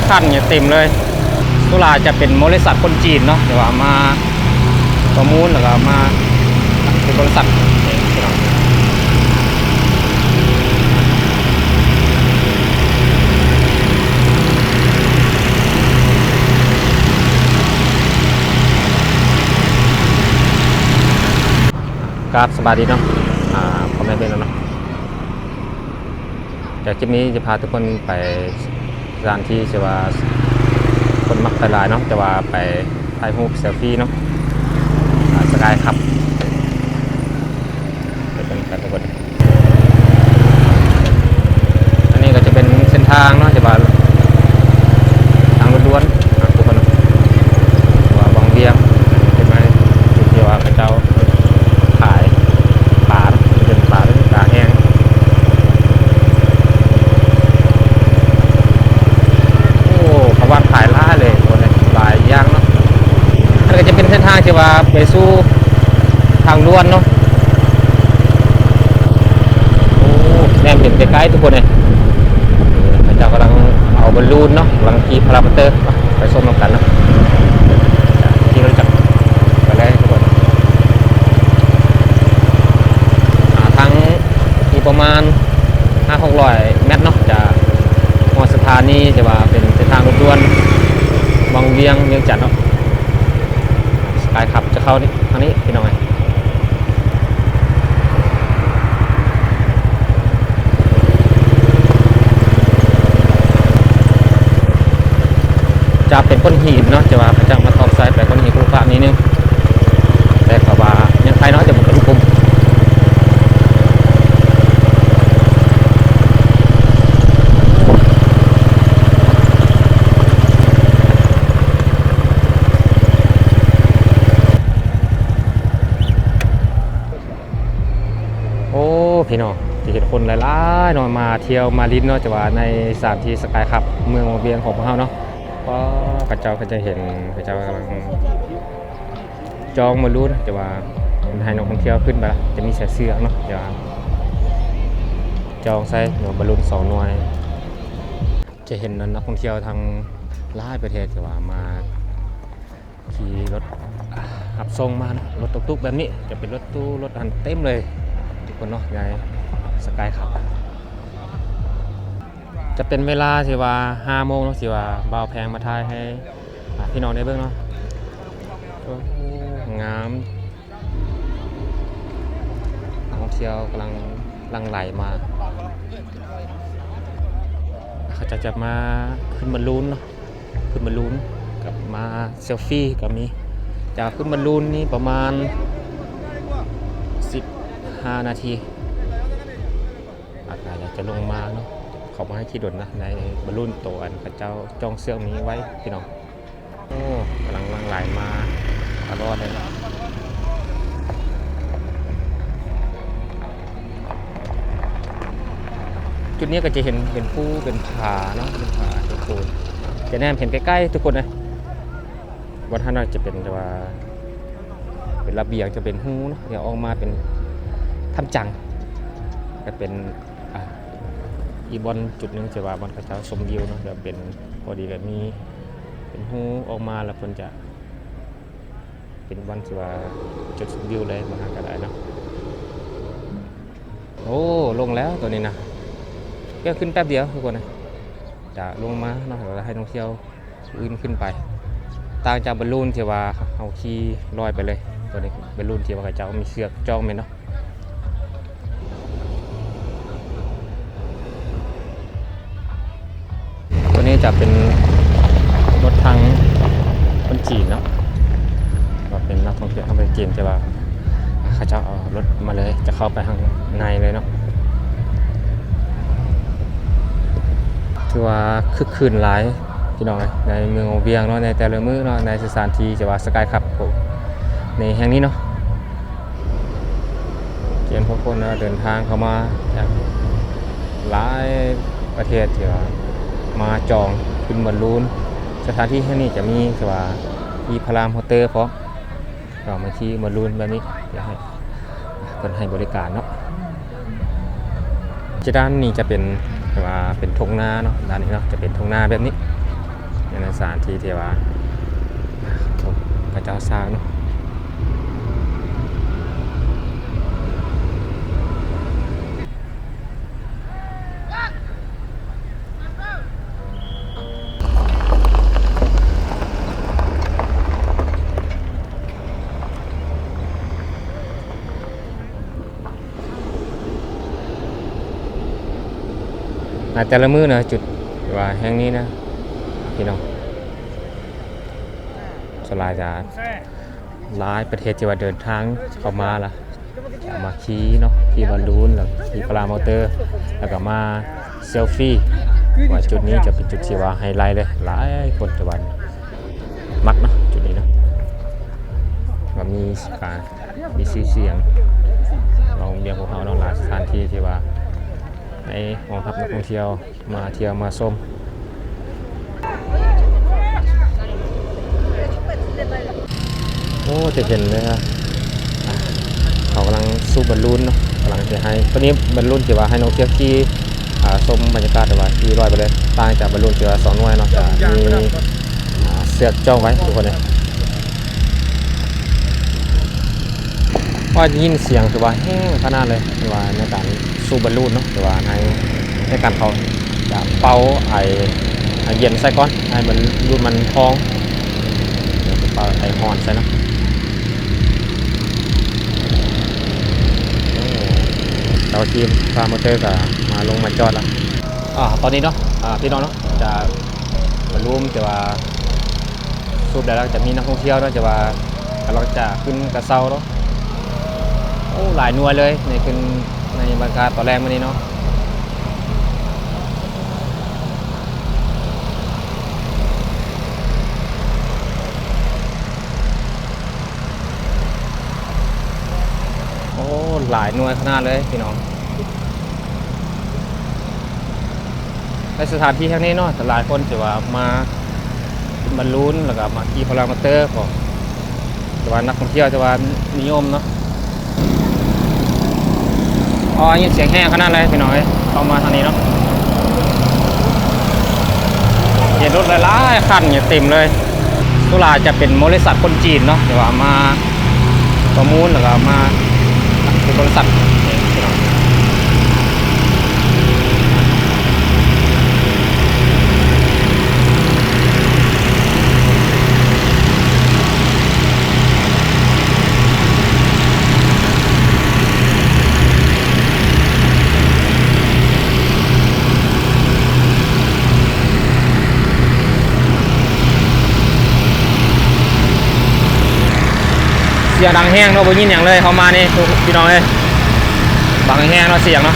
ຄັນນີ້ເຕັມເລີຍ. ສ່ວນຫຼາຍຈະເປັນບໍລິສັດຄົນຈີນເນາະ ທີ່ວ່າມາປະມູນ ແລ້ວກໍມາເປັນບໍລິສັດເອງພີ່ນ້ອງ. ກາບສະບາຍດີເນາະ ອາ ພໍ່ແມ່ພີ່ນ້ອງເນາະ. ຈາກຄລິບນີ້ຈະພາທຸກຄົນໄປສະຖານທີ່ທີ່ວ່າຄົນມັກໄປຫຼາຍເນາະ ແຕ່ວ່າໄປຖ່າຍຮູບເຊລຟີເນາະ ອາ ສະກາຍຄັບ ໄປເບິ່ງກັນທຸກຄົນ. ອັນນີ້ກໍຈະເປັນເສັ້ນທາງເນາະ ທີ່ວ່າທາງລົດດ່ວນ ອ່າ ທຸກຄົນເນາະ ວ່າວັງວຽງ ເປັນໄມ້ທີ່ວ່າເຂົາເຈົ້າຂາຍປາເນາະ ເປັນປາ ເປັນປາແຫ້ງ. ໂອ້ ເຂົາວາງຂາຍຫຼາຍເລີຍ ທຸກຄົນເອີຍ ຫຼາຍຢ່າງເນາະ. ອັນນີ້ກໍຈະເປັນເສັ້ນທາງທີ່ວ່າໄປສູ່ທາງດ່ວນເນາະ. ໂອ້ ແນມເຫັນໄກໆ ທຸກຄົນເອີຍ ເຂົາເຈົ້າກຳລັງເອົາບາລູນເນາະ ກຳລັງຂີ່ພາຣາມອເຕີ ໄປຊົມນຳກັນເນາະ ຂີ່ລົດຈັກໄປເລີຍທຸກຄົນ. ອ່າ ທາງອີກປະມານຫ້າຫົກຮ້ອຍແມັດເນາະ ຈະຮອດສະຖານີທີ່ວ່າເປັນເສັ້ນທາງລົດດ່ວນວັງວຽງ ວຽງຈັນເນາະ. ສະກາຍຄັບຈະເຂົ້ານີ້ ທາງນີ້ພີ່ນ້ອງເອີຍ. ຈະເປັນກ້ອນຫີນເນາະ ຈະວ່າເຂົາເຈົ້າມາຕອກໃສ່ໄປກ້ອນຫີນຄູຄາດນິດໜຶ່ງ ແຕ່ກໍວ່າຍັງໄຄເນາະ ຈະບໍ່ເປັນຂຸມ. ໂອ້ ພີ່ນ້ອງ ຈະເຫັນຄົນຫຼາຍໆເນາະ ມາທ່ຽວມາຫຼິ້ນເນາະ ຈະວ່າໃນສະຖານທີ່ສະກາຍຄັບ ເມືອງວັງວຽງຂອງພວກເຮົາເນາະ. ກໍເຂົາເຈົ້າ ເຂົາເຈົ້າເຫັນ ເຂົາເຈົ້າກຳລັງຈອງບາລູນ ຈະວ່າໃຫ້ນັກທ່ອງທ່ຽວຂຶ້ນໄປ ຈະມີສາຍເຊືອກເນາະ ຈະວ່າຈອງໃສ່ ແລ້ວບາລູນສອງໜ່ວຍ. ຈະເຫັນນັກທ່ອງທ່ຽວທັງຫຼາຍປະເທດ ທີ່ວ່າມາ ຂີ່ລົດຮັບສົ່ງມາເນາະ ລົດຕຸກໆແບບນີ້ ຈະເປັນລົດຕູ້ ລົດອັນເຕັມເລີຍທຸກຄົນເນາະ ໃນສະກາຍຄັບ. ຈະເປັນເວລາທີ່ວ່າຫ້າໂມງເນາະ ທີ່ວ່າບ່າວແພງມາຖ່າຍໃຫ້ ອ່າ ພີ່ນ້ອງໄດ້ເບິ່ງເນາະ. ໂອ້ ງາມ ນັກທ່ອງທ່ຽວກຳລັງຫຼັ່ງໄຫຼມາ ເຂົາເຈົ້າຈະມາຂຶ້ນບາລູນເນາະ ຂຶ້ນບາລູນກັບມາເຊລຟີກໍມີ. ຈະຂຶ້ນບາລູນນີ້ປະມານສິບຫ້ານາທີ ອາກາດຈະລົງມາເນາະ ເຂົາບໍ່ໃຫ້ຂີ່ດົນນະ ໃນບາລູນໂຕອັນເຂົາເຈົ້າຈອງເຊືອກມີໄວ້ພີ່ນ້ອງ. ໂອ້ ກຳລັງຫຼັ່ງໄຫຼມາຕະຫຼອດເລີຍ. ຈຸດນີ້ກໍຈະເຫັນເປັນພູເປັນຜາເນາະ ເປັນຜາເປັນໂຂດ ຈະແນມເຫັນໃກ້ໆທຸກຄົນເອີຍ. ບ່ອນຫັ້ນນະຈະເປັນແບບວ່າເປັນລະບຽງ ຈະເປັນຮູເນາະ ດຽວອອກມາເປັນຖ້ຳຈັງ ກໍເປັນ ອ່າ ອີກບ່ອນຈຸດໜຶ່ງທີ່ວ່າບ່ອນເຂົາເຈົ້າຊົມວິວເນາະ ແບບເປັນ ພໍດີແບບມີເປັນຮູອອກມາ ແລ້ວເພິ່ນຈະເປັນບ່ອນທີ່ວ່າຈຸດຊົມວິວເລີຍ ບ່ອນຫັ້ນກໍໄດ້ເນາະ. ໂອ້ ລົງແລ້ວໂຕນີ້ນະ ແຕ່ຂຶ້ນແປັບດຽວທຸກຄົນນະ ຈະລົງມາເນາະ ແລ້ວໃຫ້ນັກທ່ອງທ່ຽວ ອື່ນຂຶ້ນໄປ ຕ່າງຈາກບາລູນທີ່ວ່າເຮົາຂີ່ລອຍໄປເລີຍ. ໂຕນີ້ບາລູນທີ່ວ່າເຂົາເຈົ້າມີເຊືອກຈອງແມ່ນເນາະ. ໂຕນີ້ຈະເປັນລົດທາງຄົນຈີນເນາະ ວ່າເປັນນັກທ່ອງທ່ຽວທາງປະເທດຈີນ ແຕ່ວ່າເຂົາເຈົ້າເອົາລົດມາເລີຍ ຈະເຂົ້າໄປທາງໃນເລີຍເນາະ. ຖືວ່າຄຶກຄື້ນຫຼາຍ ພີ່ນ້ອງເອີຍ ໃນເມືອງວັງວຽງເນາະ ໃນແຕ່ລະມື້ເນາະ ໃນສະຖານທີ່ທີ່ວ່າສະກາຍຄັບໃນແຫ່ງນີ້ເນາະ. ຈະເຫັນຜູ້ຄົນເດີນທາງເຂົ້າມາຈາກຫຼາຍປະເທດ ທີ່ວ່າມາຈອງຂຶ້ນບາລູນ. ສະຖານທີ່ແຫ່ງນີ້ຈະມີທີ່ວ່າມີພາຣາມອເຕີພ້ອມ ກໍມາຂີ່ບາລູນແບບນີ້ ຢາກໃຫ້ເພິ່ນໃຫ້ບໍລິການເນາະ. ຈາກດ້ານນີ້ຈະເປັນ ແບບວ່າເປັນທົ່ງນາເນາະ ດ້ານນີ້ເນາະ ຈະເປັນທົ່ງນາແບບນີ້. ໃນສະຖານທີ່ທີ່ວ່າເຂົາເຈົ້າສ້າງເນາະ. ໃນແຕ່ລະມື້ນະ ຈຸດທີ່ວ່າແຫ່ງນີ້ນະພີ່ນ້ອງ ສ່ວນຫຼາຍຈະຫຼາຍປະເທດທີ່ວ່າເດີນທາງເຂົ້າມາລະ ຈະມາຂີ່ເນາະ ຂີ່ບອນລູນ ແລ້ວຂີ່ພາຣາມໍເຕີ ແລ້ວກໍມາເຊລຟີ ວ່າຈຸດນີ້ຈະເປັນຈຸດທີ່ວ່າໄຮໄລເລີຍ ຫຼາຍຄົນທີ່ວ່າມັກເນາະ ຈຸດນີ້ເນາະ ວ່າມີການ ມີຊື່ສຽງຂອງວຽງພວກເຮົາເນາະ ຫຼາຍສະຖານທີ່ທີ່ວ່າໃຫ້ຮອງຮັບນັກທ່ອງທ່ຽວມາທ່ຽວມາຊົມ. ໂອ້ ຈະເຫັນເລີຍ ອ່າ ເຂົາກຳລັງສູບບອນລູນເນາະ ກຳລັງຊິໃຫ້ ໂຕນີ້ບອນລູນທີ່ວ່າໃຫ້ນັກທ່ອງທ່ຽວຂີ່ ອ່າ ຊົມບັນຍາກາດ ແຕ່ວ່າຂີ່ລອຍໄປເລີຍ ຕ່າງຈາກບອນລູນທີ່ວ່າສອງໜ່ວຍເນາະ ຈະມີ ອ່າ ເຊືອກຈ້ອງໄວ້ທຸກຄົນເອີຍ. ວ່າໄດ້ຍິນສຽງຖືວ່າແຮງຂະໜາດເລີຍ ທີ່ວ່າໃນການສູບບອນລູນເນາະ ແຕ່ວ່າໃນ ໃນການເຂົາຈະເປົ່າໄອ ໄອເຢັນໃສ່ກ່ອນ ໃຫ້ມັນ ລູນມັນພອງ ເປັາໄອຮ້ອນໃສ່ເນາະ. ໂອ້ ເຈົ້າທີມພາຣາມໍເຕີກໍມາລົງມາຈອດລະ. ອ່າ ຕອນນີ້ເນາະ ອ່າ ພີ່ນ້ອງເນາະ ຈະ ບອນລູນທີ່ວ່າສູບແລ້ວ ແລ້ວຈະມີນັກທ່ອງທ່ຽວເນາະ ທີ່ວ່າກຳລັງຈະຂຶ້ນກະເຊົາເນາະ. ໂອ້ ຫຼາຍໜ່ວຍເລີຍ ໃນຄືນ ໃນບັນຍາກາດຕອນແລງມື້ນີ້ເນາະ. ໂອ້ ຫຼາຍໜ່ວຍຂະໜາດເລີຍພີ່ນ້ອງ. ໃນສະຖານທີ່ແຫ່ງນີ້ເນາະ ຫຼາຍຄົນທີ່ວ່າມາຂຶ້ນບອນລູນ ແລ້ວກໍມາຂີ່ພາຣາມໍເຕີ ກໍຖືວ່ານັກທ່ອງທ່ຽວທີ່ວ່ານິຍົມເນາະ. ອໍ ໄດ້ຍິນສຽງແຮງຂະໜາດເລີຍພີ່ນ້ອງເອີຍ ເຂົ້າມາທາງນີ້ເນາະ ເຫັນລົດຫຼາຍໆຄັນຢູ່ເຕັມເລີຍ. ສ່ວນຫຼາຍຈະເປັນບໍລິສັດຄົນຈີນເນາະ ທີ່ວ່າມາປະມູນ ແລ້ວກໍມາເປັນບໍລິສັດນີ້ພີ່ນ້ອງ. ສຽງດັງແຮງເນາະ ບໍ່ຍິນຫຍັງເລີຍ ເຂົ້າມານີ້ພີ່ນ້ອງເອີຍ ບັງແຮງເນາະ ສຽງເນາະ.